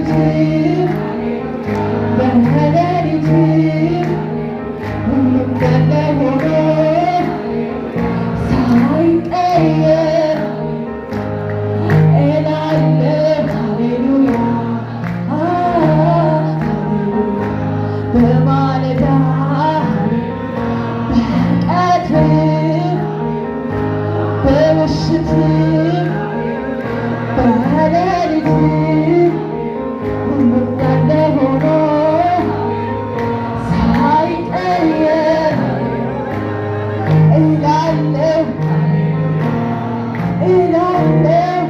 በምሽትም በሌሊትም ሁሉም እንዳለ ሆኖ ሳይቀየር እላለሁ ሃሌሉያ ሃሌሉያ። በማለዳ፣ በቀትር፣ በምሽትም በሌሊትም ሁሉም እንዳለ ሆኖ ሳይቀየር እላለሁ፣ እላለሁ።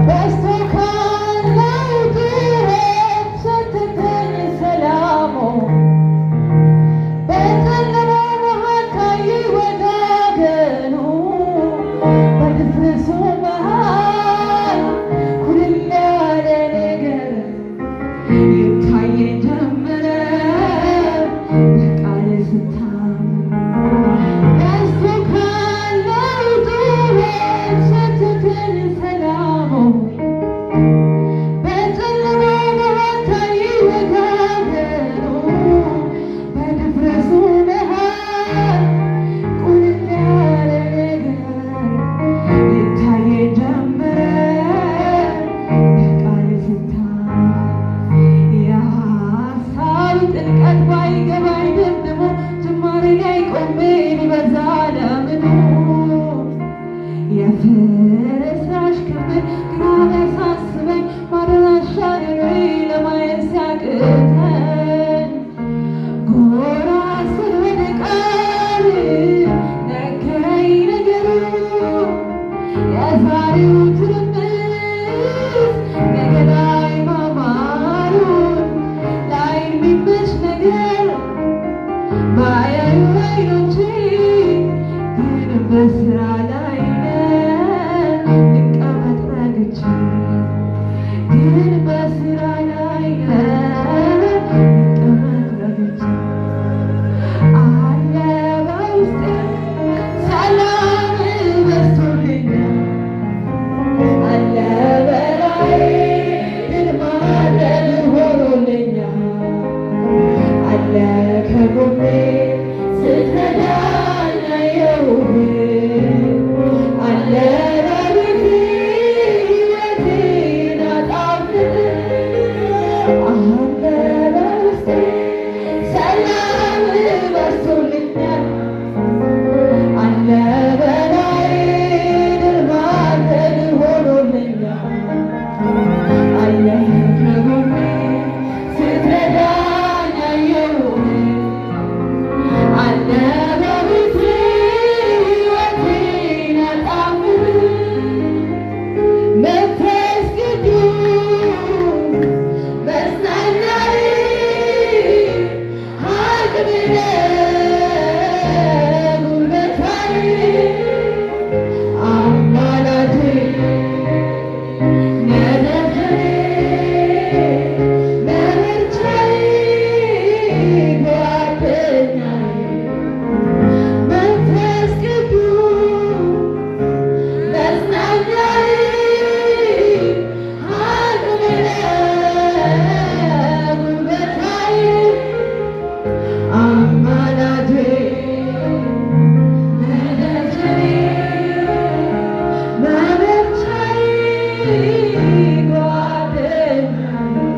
በስቶ ካለው ጩኸት ሸተተኝ ሰላሙ፣ በጨለማው መሃል ታየኝ ወጋገኑ፣ በድፍርሱ መሃል ኩልል ያለ ነገር ይታየኝ ጀመረ በቃል ስታምን። በስቶ ካለው ጩኸት ሸተተኝ ሰላሙ፣ በጨለማው መሃል ታየኝ ወጋገኑ፣ በድፍርሱ መሃል ቁልል ያለ ነገር ይታየኝ ጀመረ በቃል ስታምን። የሀሳብ ጥልቀት ባይገባኝ ደምድሞ፣ ጅማሬ ላይ ቆሜ ቢበዛ ለምኑ፣ የፍርስራሽ ክምር ግራ ቢያሳስበኝ፣ ማደን አሻግሬ ለማየት ሲያቅተኝ፣ ጎራ ስል ወደ ቃል ነገረኝ ነገሩ። የዛሬው ትርምስ ነገ ላይ ማማሩን፣ ለዓይን የሚመች ነገር ባያዩ አይኖቼ፣ ግን በስራ ላይ ነህ ልቀመጥ ረግቼ፣ ግን በስራ ላይ ነህ ልቀመጥ ረግቼ። አለ በውስጤ ሰላም በዝቶልኛል፣ አለ በላዬ ድል ማድረግ ሆኖልኛል፣ አለ ከጎኔ ስትረዳኝ አየሁህ፣ አለ በቤቴ ሕይወቴን አጣፍጥ፣ አለ በውስጤ ሰላም በዝቶልኛል፣ አለ በላዬ ድል ማድረግ ሆኖልኛል፣ አለ ከጎኔ ስትረዳኝ አየሁህ፣ አለ በቤቴ ሕይወቴን አጣፍጥ። መንፈስ ቅዱስ መጽናኛዬ፣ አቅሜ ነህ፣ ጉልበታዬ፣ አማላጄ፣ መደገፌ፣ መበርቻዬ፣ ጓደኛዬ። መንፈስ ቅዱስ መጽናኛዬ፣ አቅሜ ነህ፣ ጉልበታዬ፣ አማላጄ፣ መደገፌ፣ መበርቻዬ።